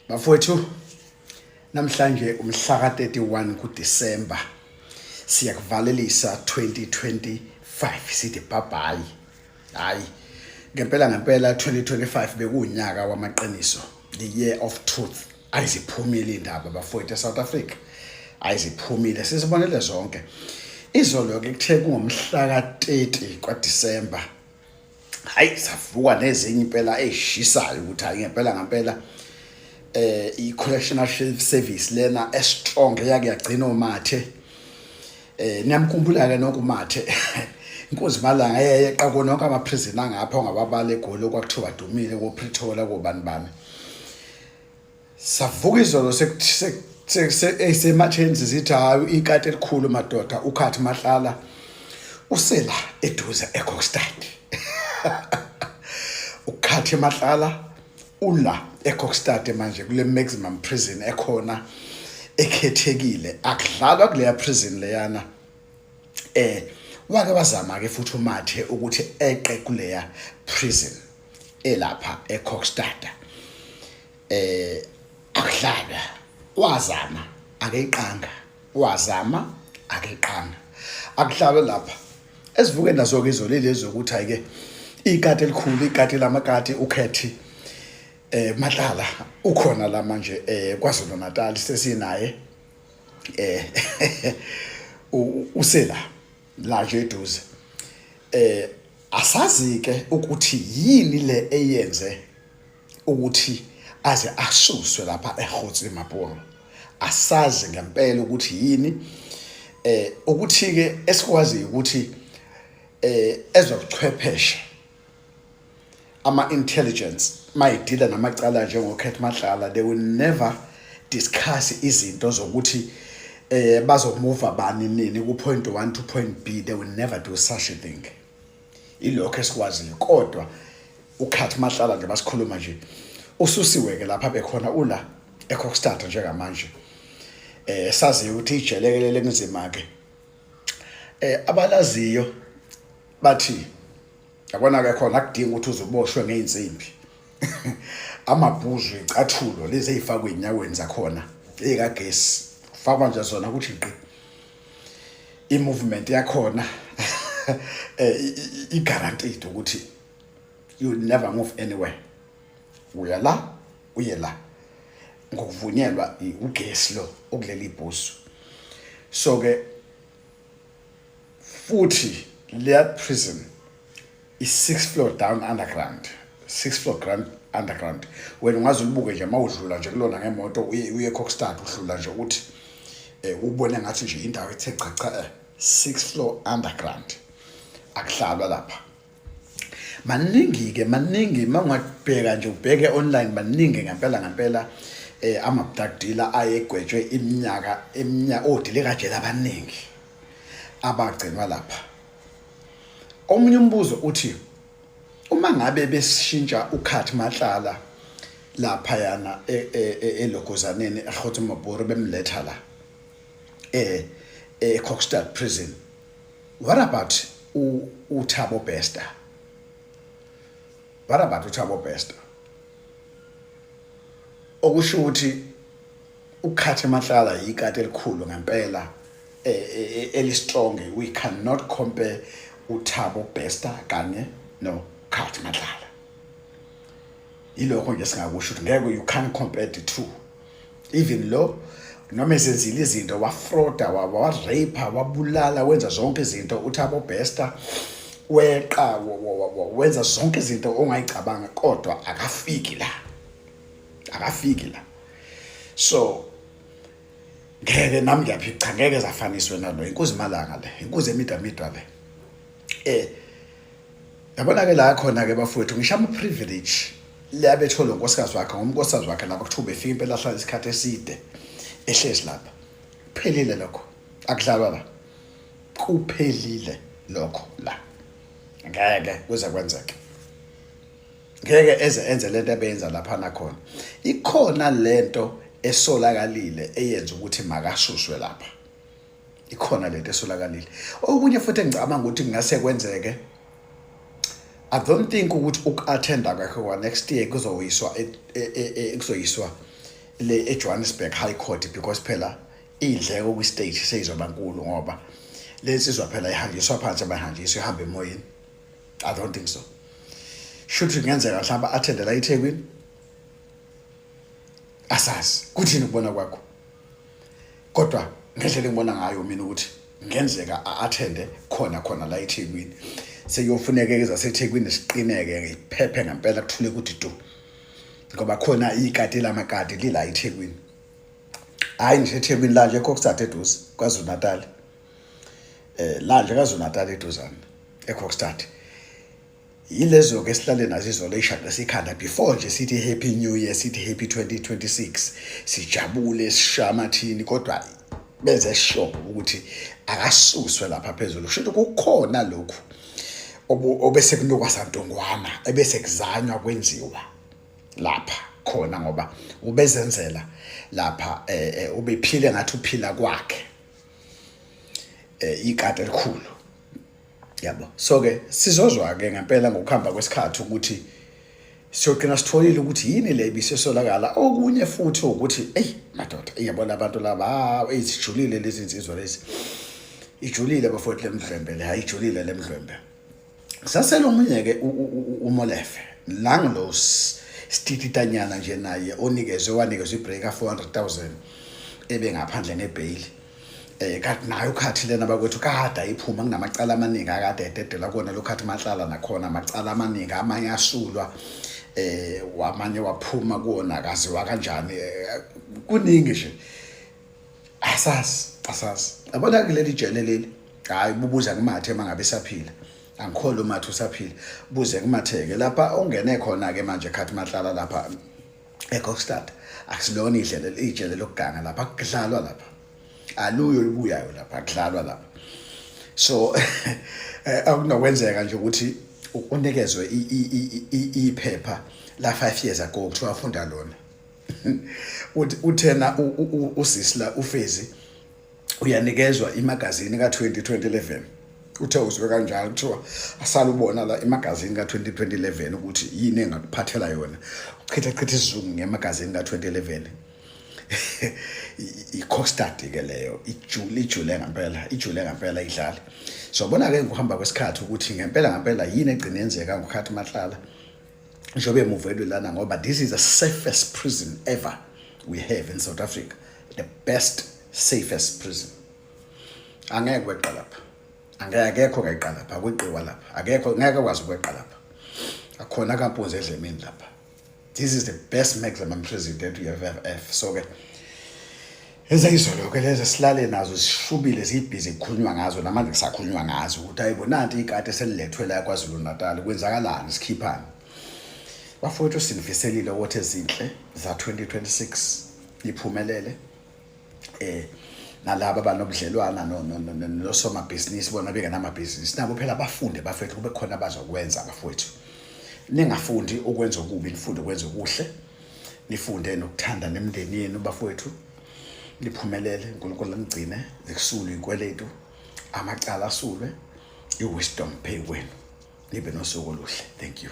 Bafowethu, namhlanje umhla ka-31 kuDisemba, siyakuvalelisa 2025, sithi bye bye. Hayi, ngempela ngempela 2025 bekuwunyaka wamaqiniso, the year of truth. Ayiziphumile indaba, bafowethu, eSouth Africa, ayiziphumile, sizibonele zonke. Izolo ke kuthe kungomhla ka-30 kwaDisemba, hayi, savuka nezinye impela ezishisayo ukuthi hayi, ngempela ngempela i-correctional service lena e-strong eyake yagcina oMathe. Niyamkhumbula ke nonke uMathe, inkozi malanga eyeqa konke ama-prison angapha ongababala eGoli, okwakuthiwa dumile ko-Pretoria, kobani bani. Savuka izolo sematheni sithi hayi, ikati elikhulu madoda, uCat Matlala usela eduze eKokstad. UCat Matlala ula eKokstad manje kule maximum prison ekhona ekhethekile, akudlalwa kuleya prison leyana. Wake wazama ke futhi uMathe ukuthi eqe kuleya prison elapha eKokstad. Akudlalwa, wazama akeqanga, wazama akeqanga, akudlalwa lapha. Esivuke nazo ke izolo lezi ukuthi ayike, ikati elikhulu, ikati lamakati, uCat Matlala ukhona la manje KwaZulu Natal, sesinaye, usela la nje eduze. Asazi ke ukuthi yini le eyenze ukuthi aze asuswe lapha eKgotsi Maburu. Asazi ngempela ukuthi yini. Ukuthi ke esikwazi ukuthi ezobuchwepheshe, ama intelligence mayidila namacala njengoCat Matlala, they will never discuss izinto zokuthi bazomuva bani nini ku point 1 to point B. They will never do such a thing. Ilokho esikwaziyo. Kodwa uCat Matlala nje basikhuluma nje ususiwe ke lapha bekhona, ula eKokstad njengamanje. Saziyo ukuthi ijelekelele kunzima ke. Abalaziyo bathi yabona ke khona akudingi ukuthi uzoboshwe ngeinsimbi, amabhuzu, icathulo lezi ezifakwe enyaweni zakhona ezikagesi, ufakwa nje zona ukuthi gqi, i-movement yakhona i-guaranteed ukuthi you will never move anywhere, uya la, uye la, ngokuvunyelwa ugesi lo okuleli ibhuzu. So ke futhi leya prison i-six floor down underground, six floor ground underground. Wena ungaze ulibuke nje uma udlula nje kulona ngemoto uye eKokstad, udlula nje ukuthi ubone ngathi nje indawo ethe cha cha, six floor underground, akuhlalwa lapha. Maningi ke, maningi, mawungabheka nje, ubheke online, maningi ngempela ngempela ama drug dealer ayegwetshwe iminyaka eminyaka, odilika jele abaningi abagcinwa lapha. Omunye umbuzo uthi uma ngabe besishintsha uCat Matlala lapha yana elogozaneni eKgotsi Maburu, bemletha la eKokstad prison, what about uThabo Bester? What about uThabo Bester? Okusho ukuthi uCat Matlala yikati elikhulu ngempela, eli-strong. We cannot compare uThabo Bester kanye no Cat Matlala. Yilokho nje singakusho ukuthi ngeke, you can't compare the two. Even lo noma ezenzile izinto, wafroda, wa-rape, wabulala, wenza zonke izinto uThabo Bester, weqa, wenza zonke izinto ongayicabanga, kodwa akafiki la, akafiki la. So ngeke nami ngiyaphica, ngeke zafaniswe nalo. Inkuzi malanga le, inkuzi emidwa le. Yabona ke la khona ke bafowethu, ngisho ama privilege le abethola unkosikazi wakhe, ngomnkosikazi wakhe lapha kuthiwa befika impela ahlala isikhathi eside ehlezi lapha, kuphelile lokho, akudlalwa la, kuphelile lokho la, ngeke kuze kwenzeke, ngeke eze enze lento ebenza lapha nakhona. Ikhona lento esolakalile eyenza ukuthi makasuswe lapha, ikhona lento esolakalile. Okunye futhi engicabanga ukuthi kungase kwenzeke, I don't think ukuthi uku-attenda kwakhe kwa next year kuzoyiswa kuzoyiswa. Le eJohannesburg High Court, because phela indleko kwi-state seyizoba nkulu, ngoba lensizwa phela ihanjiswa phansi, abayihanjiswa ihambe emoyeni. I don't think so. Shuthi kungenzeka mhlawumbe attende la eThekwini, asazi kuthini ukubona kwakho, kodwa ngendlela engibona ngayo mina ukuthi ngenzeka a-attende khona khona la eThekwini. Sekuyofuneka-ke zaseThekwini siqineke, ngiphephe ngempela, kuthule kuthi du, ngoba khona ikati lamakati lila eThekwini. Hhayi nje eThekwini, la nje eKokstad eduze KwaZulu Natal, la nje KwaZulu Natal eduzane eKokstad. Yilezo-ke esihlale nazo izolo ey'shaqe sikhanda before nje sithi happy new year, sithi happy 2026, sijabule, sishamathini, kodwa benze sure ukuthi akasuswe lapha phezulu. Kusho ukuthi kukhona lokhu obese kunukwa santungwana, ebese kuzanywa kwenziwa lapha khona, ngoba ubezenzela lapha, ubephile ngathi uphila kwakhe, ikati elikhulu, yabo. So ke sizozwa ke ngempela ngokuhamba kwesikhathi ukuthi siyogcina sitholile ukuthi yini le ibisesolakala. Okunye futhi ukuthi, eyi madoda, iyabona abantu laba, eyijulile lezi insizwa lezi, ijulile bafowethu lemdlwembe le, hayi ijulile lemdlwembe. Sasele omunye-ke uMolefe nangilo sitititanyana nje naye onikezwe, wanikezwa ibreak ka-400 000 ebe ngaphandle ngebheyili. Kanti nayo ukhathi lena bakwethu kade ayiphuma, kunamacala amaningi akade ededela kona lokhathi mahlala nakhona amacala amaningi, amanye asulwa, wamanye waphuma kuwona akaziwa kanjani. Kuningi nje, asazi, asazi. Yabona kuleli jele leli, hayi, bubuza kuMathe uma ngabe esaphila. Angikholwa uMathe usaphila, buze kuMatheke lapha ongene khona-ke manje khathi mahlala lapha eKokstad. Akusilona idlele, ijele lokuganga lapha, akudlalwa lapha, aluyo lubuyayo lapha, akudlalwa lapha. So akunokwenzeka nje ukuthi unikezwe iphepha la 5 years ago kuthiwa funda lona. Uthi uthena usisi la uFezi uyanikezwa imagazini ka-20 2011, uthe uzwe kanjalo kuthiwa asale ubona la imagazini ka-2011 ukuthi yini engakuphathela yona. Uchitha chitha isizungu ngemagazini ka-2011. I-Kokstad ke leyo, ijule, ijule ngempela, ijule ngempela idlale. So bona-ke ngokuhamba kwesikhathi ukuthi ngempela ngempela yini egcine yenzeka ngokhathi mahlala njengoba emuvelwe lana, ngoba this is the safest prison ever we have in South Africa, the best safest prison. Angeke kweqa lapha, angeke, akekho kayiqa lapha, akweqiwa lapha, akekho, ngeke akwazi ukweqa lapha, akhona kampunzi edlemini lapha. This is the best maximum prison that we have ever. So ke ezayizolo-ke lezi silale nazo zishubile, ziyibhizi, kukhulunywa ngazo namanje, kusakhulunywa ngazo ukuthi hayibo, nanti ikati eselilethwe la KwaZulu Natal, kwenzakalani, sikhiphani? Bafowethu, sinifiselile ukuthi ezinhle za-2026 iphumelele. Nalaba abanobudlelwana nosomabhizinisi, bona bengenamabhizinisi nabo phela bafunde bafethu, kube khona abazokwenza. Bafowethu, ningafundi ukwenza okubi, nifunde ukwenza okuhle, nifunde nokuthanda nemindeni yenu. Bafowethu, niphumelele, uNkulunkulu anigcine, zikusule iy'kweletu, amacala asulwe, i-wisdom pay kwenu, nibe nosuku oluhle. Thank you.